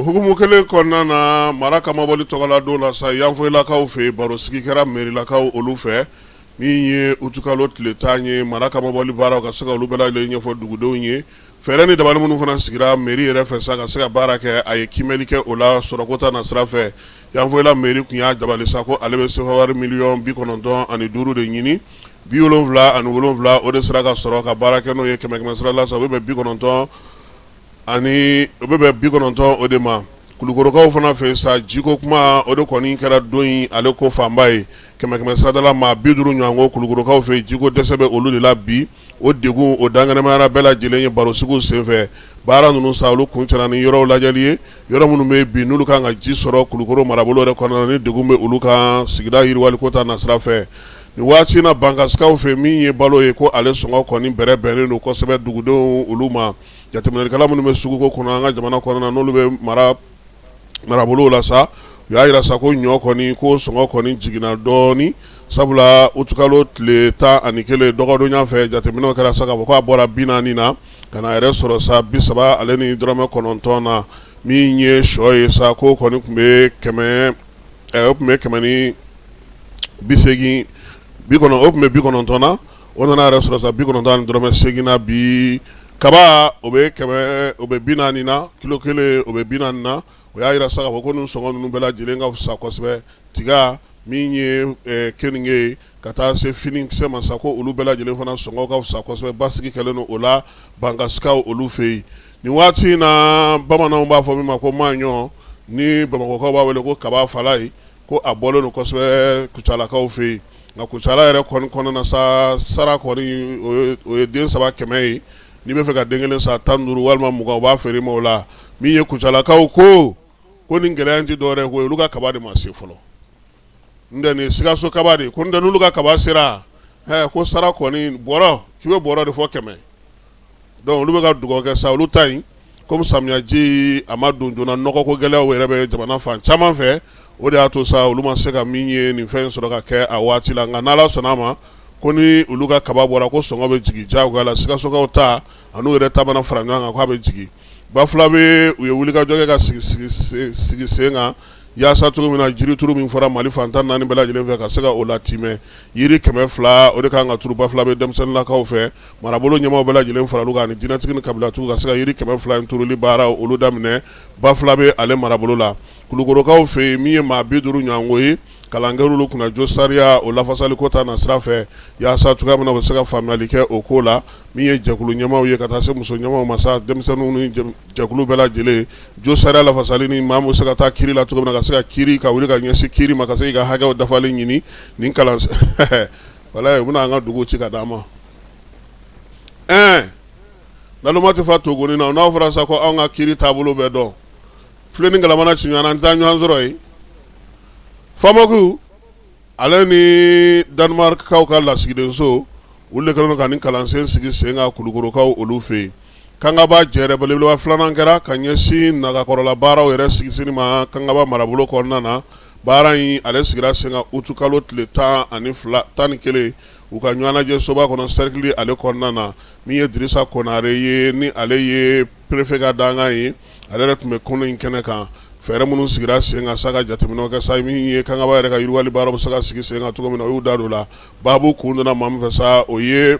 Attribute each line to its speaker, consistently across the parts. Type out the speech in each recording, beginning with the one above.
Speaker 1: O hukumu kelen kɔnɔna na, mara kamabɔli tɔgɔla don la sa, Yanfolilakaw fɛ yen, barosigi kɛra merilakaw olu fɛ min ye utukalo tile 10 ye, mara kamabɔli baaraw ka se ka olu bɛɛ lajɛlen ɲɛfɔ dugudenw ye. Fɛɛrɛ ni dabali minnu fana sigira meri yɛrɛ fɛ sa ka se ka baara kɛ, a ye kiimɛli kɛ o la sɔrɔko ta nasira fɛ. Yanfolila meri tun y'a dabali sa ko ale bɛ sefa wari miliyɔn 95 de ɲini, 77 o de sera ka sɔrɔ ka baara kɛ n'o ye kɛmɛ kɛmɛ sira la sa, o bɛ bɛn 90 ani o bɛ bɛn 90 o de ma. Kulukorokaw fana fɛ sa, jiko kuma o de kɔni kɛra don in ale ko fanba ye. Kɛmɛ kɛmɛ sarada la, maa 50 ɲɔgɔn ko kulukorokaw fɛ jiko dɛsɛ bɛ olu de la bi. O degun o dankɛnɛmayara bɛɛ lajɛlen ye barosigiw senfɛ. Baara ninnu sa, olu kuncɛra ni yɔrɔw lajɛli ye, yɔrɔ minnu bɛ bi n'olu kan ka ji sɔrɔ Kulukoro marabolo yɛrɛ kɔnɔna na, ni degun bɛ olu kan sigida yiriwaliko ta nasira fɛ. Nin waati in na, Bankasikaw fɛ, min ye balo ye, ko ale sɔngɔ kɔni bɛrɛ bɛnnen don kosɛbɛ dugudenw olu ma. Jateminɛlikɛla minnu bɛ suguko kɔnɔ an ka jamana kɔnɔna na, n'olu bɛ mara marabolow la sa, u y'a jira sa ko ɲɔ kɔni ko sɔngɔ kɔni jiginna dɔɔnin, sabula utukalo tile 11 dɔgɔdonya fɛ, jateminɛw kɛra sa k'a fɔ k'a bɔra 40 na ka na yɛrɛ sɔrɔ sa 30 ni dɔrɔmɛ 9 na. Min ye sɔ ye sa, ko kɔni tun bɛ kɛmɛ, o tun bɛ 180 bi kɔnɔ, o tun bɛ 90 na, o nana yɛrɛ sɔrɔ sa 90 ni dɔrɔmɛ 8 na bi. Kaba, o bɛ kɛmɛ, o bɛ 40 na, kilo kelen o bɛ 40 na. O y'a jira sa k'a fɔ ko nin sɔngɔ ninnu bɛɛ lajɛlen ka fisa kosɛbɛ. Tiga, min ye keninge ye, ka taa se finikisɛ ma sa, ko olu bɛɛ lajɛlen fana sɔngɔ ka fisa kosɛbɛ. Basigi kɛlen don o la Bankasikaw olu fɛ yen nin waati in na. Bamananw b'a fɔ min ma ko maɲɔ, ni Bamakɔkaw b'a wele ko kaba fala ye, ko a bɔlen don kosɛbɛ Kucalakaw fɛ yen. Nka Kucala yɛrɛ kɔni kɔnɔna sa, sara kɔni o ye den saba 100 ye. N'i bɛ fɛ ka den kelen san 15 walima 20, u b'a feere i ma o la. Min ye Kucalakaw ko nin gɛlɛya in tɛ dɔwɛrɛ ye ko olu ka kaba de ma se fɔlɔ. N tɛ nin ye Sikaso kaba de ye, ko n tɛ n'olu ka kaba sera, ko sara kɔni bɔrɔ k'i bɛ bɔrɔ de fɔ 100. Donc olu bɛ ka dugawu kɛ sa, olu ta in, komi samiyaji a ma don joona, nɔgɔko gɛlɛyaw yɛrɛ bɛ jamana fan caman fɛ, o de y'a to sa olu ma se ka min ye nin fɛn in sɔrɔ ka kɛ a waati la. Nka n'Ala sɔnna a ma, ko ni olu ka kaba bɔra, ko sɔngɔ bɛ jigin diyagoya la. Sikasokaw ta an'u yɛrɛ ta mana fara ɲɔgɔn kan, k'a bɛ jigin. Bafulabe, u ye wulikajɔ kɛ ka sigi sen kan yaasa cogo min na jirituru min fɔra Mali fan 14 bɛɛ lajɛlen fɛ ka se ka o latimɛ. Yiri 200 o de kan ka turu Bafulabe denmisɛnninlakaw fɛ. Marabolo ɲɛmaaw bɛɛ lajɛlen faral'u kan ani diinɛtigi ni kabilatigiw ka se ka yiri 200 in turuli baara olu daminɛ Bafulabe ale marabolo la. Kulukorokaw fɛ yen, min ye maa 50 ɲɔgɔnko ye, kalan kɛr'olu kunna jo sariya o lafasaliko ta na sira fɛ, yaasa cogoya min na u bɛ se ka faamuyali kɛ o ko la. Min ye jɛkulu ɲɛmaaw ye ka taa se muso ɲɛmaaw ma sa, denmisɛnninw ni jɛkulu bɛɛ lajɛlen, jo sariya lafasali ni maa min bɛ se ka taa kiiri la cogo min na, ka se ka kiiri ka wuli ka ɲɛsin kiiri ma, ka se k'i ka hakɛw dafalen ɲini. Nin kalan walayi, u bɛna an ka dugu ci ka d'an ma. Ɛɛ, naloma tɛ fa togoni na. N'a fɔra sa ko anw ka kiiri taabolo bɛɛ dɔn, filen ni galama ci ɲɔgɔn na, an tɛ taa ɲɔgɔn sɔrɔ yen. FAMOC ale ni Danemarkkaw ka lasigidenso, olu de kɛlen don ka nin kalansen sigi sen kan Kulukorokaw olu fɛ yen. Kangaba jɛrɛ belebeleba filanan kɛra ka ɲɛsin nagakɔrɔla baaraw yɛrɛ sigisigi ma Kangaba marabolo kɔnɔna na. Baara in ale sigira sen kan utukalo tile 12, 11, u ka ɲɔgɔnlajɛ soba kɔnɔ, cercle ale kɔnɔna na. Min ye Dirisa Konare ye, ni ale ye préfet ka dankan ye, ale yɛrɛ tun bɛ kɛnɛ in kɛnɛ kan. Fɛɛrɛ minnu sigira sen kan sa ka jateminɛw kɛ sa, min ye Kangaba yɛrɛ ka yiriwali baaraw bɛ se ka sigi sen kan cogo min na, u y'u da don o la. Baabu kun donna maa min fɛ sa, o ye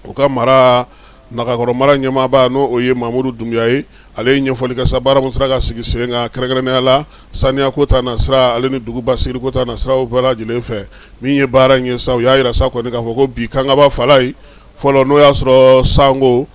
Speaker 1: u ka mara Nagakɔrɔ mara ɲɛmaaba, n'o o ye Mamudu Dunbiya ye. Ale ye ɲɛfɔli kɛ sa baara min sera ka sigi sen kan, kɛrɛnkɛrɛnnenya la saniya ko ta na sira ale ni dugu basigi ko ta na siraw bɛɛ lajɛlen fɛ. Min ye baara in ye sa, u y'a jira sa kɔni k'a fɔ ko bi Kangaba fala ye fɔlɔ, n'o y'a sɔrɔ sango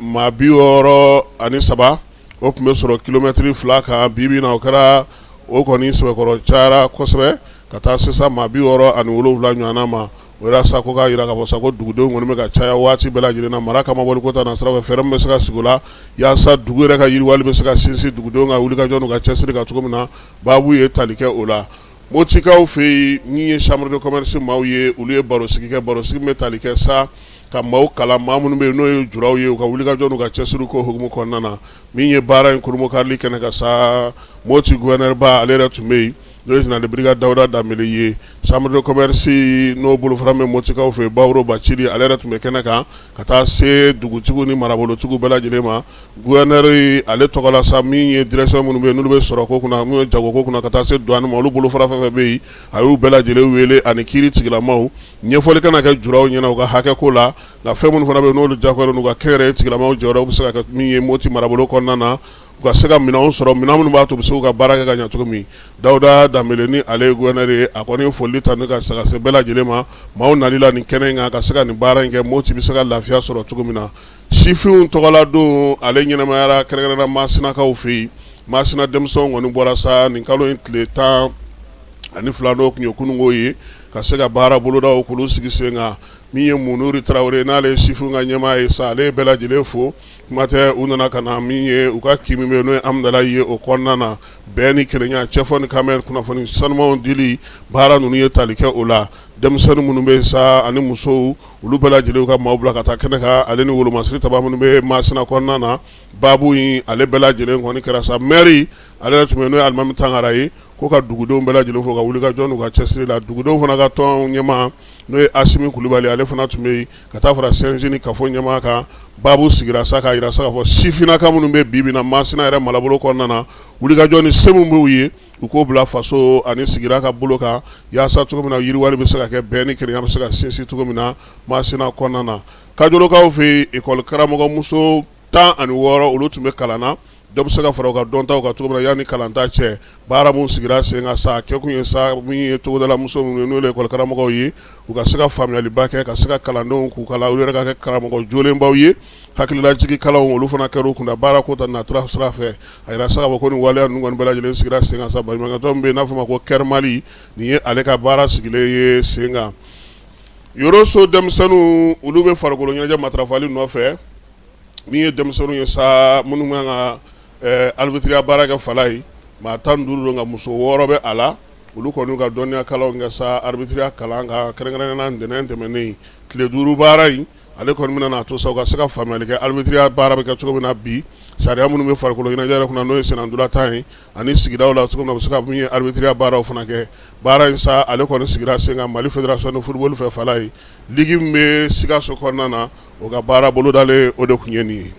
Speaker 1: maa 63 o tun bɛ sɔrɔ kilomɛtiri 2 kan, bi bi na o kɛra o kɔni sɛbɛkɔrɔ cayara kosɛbɛ ka taa sisan maa 67 ɲɔgɔnna ma. O yɛrɛ sa ko k'a jira k'a fɔ sa ko dugudenw kɔni bɛ ka caya waati bɛɛ lajɛlen na. Mara kamabɔli ko ta na sira fɛ, fɛɛrɛ min bɛ se ka sigi o la yaasa dugu yɛrɛ ka yiriwali bɛ se ka sinsin dugudenw ka wulikajɔ n'u ka cɛsiri kan cogo min na, baabu ye tali kɛ o la. Motikaw fɛ yen, min ye chambre de commerce maaw ye, olu ye barosigi kɛ, barosigi min bɛ tali kɛ sa ka maaw kalan, maa minnu bɛ yen n'o ye julaw ye, u ka wulikajɔ n'u ka cɛsiri ko hukumu kɔnɔna na. Min ye baara in kurunbonkarili kɛnɛ kan sa, Moti gouverneur ba ale yɛrɛ tun bɛ yen. n'o ye général de brigade Dawuda Danbele ye. Chambre de commerce n'o bolofara bɛ Motikaw fɛ, Bawuro Bacili, ale yɛrɛ tun bɛ kɛnɛ kan ka taa se dugutigiw ni marabolotigiw bɛɛ lajɛlen ma. Gouverneur ale tɔgɔ la sa, min ye direction minnu bɛ yen n'olu bɛ sɔrɔko kunna, minnu ye jagoko kunna, ka taa se douane ma, olu bolofara fɛn fɛn bɛ yen, a y'u bɛɛ lajɛlen wele ani kiiri tigilamaw. Ɲɛfɔli kana kɛ juraw ɲɛna u ka hakɛ ko la, nka fɛn minnu fana bɛ yen n'olu jagoyalen don u ka kɛnyɛrɛye tigilamaw jɔyɔrɔ bɛ se ka kɛ min ye Moti marabolo kɔnɔna na, u ka se ka minɛnw sɔrɔ, minɛn minnu b'a to u bɛ se k'u ka baara kɛ ka ɲɛ cogo min. Dawuda Danbele ni ale ye gouverneur ye, a kɔni ye foli ta ka se bɛɛ lajɛlen ma maaw nali la nin kɛnɛ in kan ka se ka nin baara in kɛ, Moti bɛ se ka lafiya sɔrɔ cogo min na. Sifinw tɔgɔladon ale ɲɛnamayara kɛrɛnkɛrɛnnenya Masinakaw fɛ yen. Masina denmisɛnw kɔni bɔra sa nin kalo in tile 12, n'o tun ye kununko ye, ka se ka baara bolodaw k'olu sigi sen kan. Min ye Munuri Tarawele, n'ale ye sifinw ka ɲɛmaa ye sa, ale ye bɛɛ lajɛlen fo. Kuma tɛ u nana ka na min ye u ka kin min bɛ yen n'o ye Amudalayi ye, o kɔnɔna na bɛn ni kelenya, cɛfɔ ni kanbɛn, kunnafoni sanumanw dili baara ninnu ye tali kɛ o la. Denmisɛnnin minnu bɛ yen sa ani musow, olu bɛɛ lajɛlen ka maaw bila ka taa kɛnɛ kan, ale ni wolomasiri taba minnu bɛ Masina kɔnɔna na. Baabu in ale bɛɛ lajɛlen kɔni kɛra sa, maire ale yɛrɛ tun bɛ yen, n'o ye Alimami Tangara ye, ko ka dugudenw bɛɛ lajɛlen fo ka wuli ka jɔ n'u ka cɛsiri la. Dugudenw fana ka tɔn ɲɛmaa, n'o ye Asimi Kulubali, ale fana tun bɛ yen, ka taa fara CNJ ni kafo ɲɛmaa kan. Baabu sigira sa k'a jira sa k'a fɔ sifinnaka minnu bɛ bi bi na Masina yɛrɛ marabolo kɔnɔna na, wulikajɔ ni se min b'u ye, u k'o bila faso ani sigida ka bolo kan, yaasa cogo min na yiriwali bɛ se ka kɛ, bɛn ni kelenya bɛ se ka sinsin cogo min na Masina kɔnɔna na. Kajolokaw fɛ yen, école karamɔgɔmuso 16, olu tun bɛ kalan na, dɔ bɛ se ka fara u ka dɔntaw kan cogo min na yanni kalanta cɛ. Baara min sigira sen kan sa, kɛkun ye sa min ye togodala muso minnu ye, n'o ye école karamɔgɔw ye, u ka se ka faamuyaliba kɛ, ka se ka kalandenw k'u kalan, olu yɛrɛ ka kɛ karamɔgɔ jolenbaw ye. Hakililajigi kalanw, olu fana kɛra u kunna baara ko ta natira sira fɛ. A jira sa k'a fɔ ko nin waleya ninnu kɔni bɛɛ lajɛlen sigira sen kan sa, baɲumankɛtɔn min bɛ yen n'a fɔ ma ko Kɛri Mali, nin ye ale ka baara sigilen ye sen kan. Yoroso denmisɛnninw, olu bɛ farikolo ɲɛnajɛ matarafali nɔfɛ. Min ye denmisɛnninw ye sa minnu kan ka arbitriya baara kɛ fala ye, maa 15 don, nka muso 6 bɛ a la. Olu kɔni ka dɔnniya kalanw kɛ sa arbitriya kalan kan, kɛrɛnkɛrɛnnenya la ntɛnɛn tɛmɛnen. Tile 5 baara in ale kɔni bɛna n'a to sa u ka se ka faamuyali kɛ arbitriya baara bɛ kɛ cogo min na bi, sariya minnu bɛ farikolo ɲɛnajɛ yɛrɛ kunna, n'o ye sennantolatan ye, ani sigidaw la cogo min na u bɛ se ka min ye arbitriya baaraw fana kɛ. Baara in sa, ale kɔni sigira sen kan Mali fédération de football fɛ. Fala ye, ligue min bɛ Sikaso kɔnɔna na, o ka baara bolodalen, o de tun ye nin ye.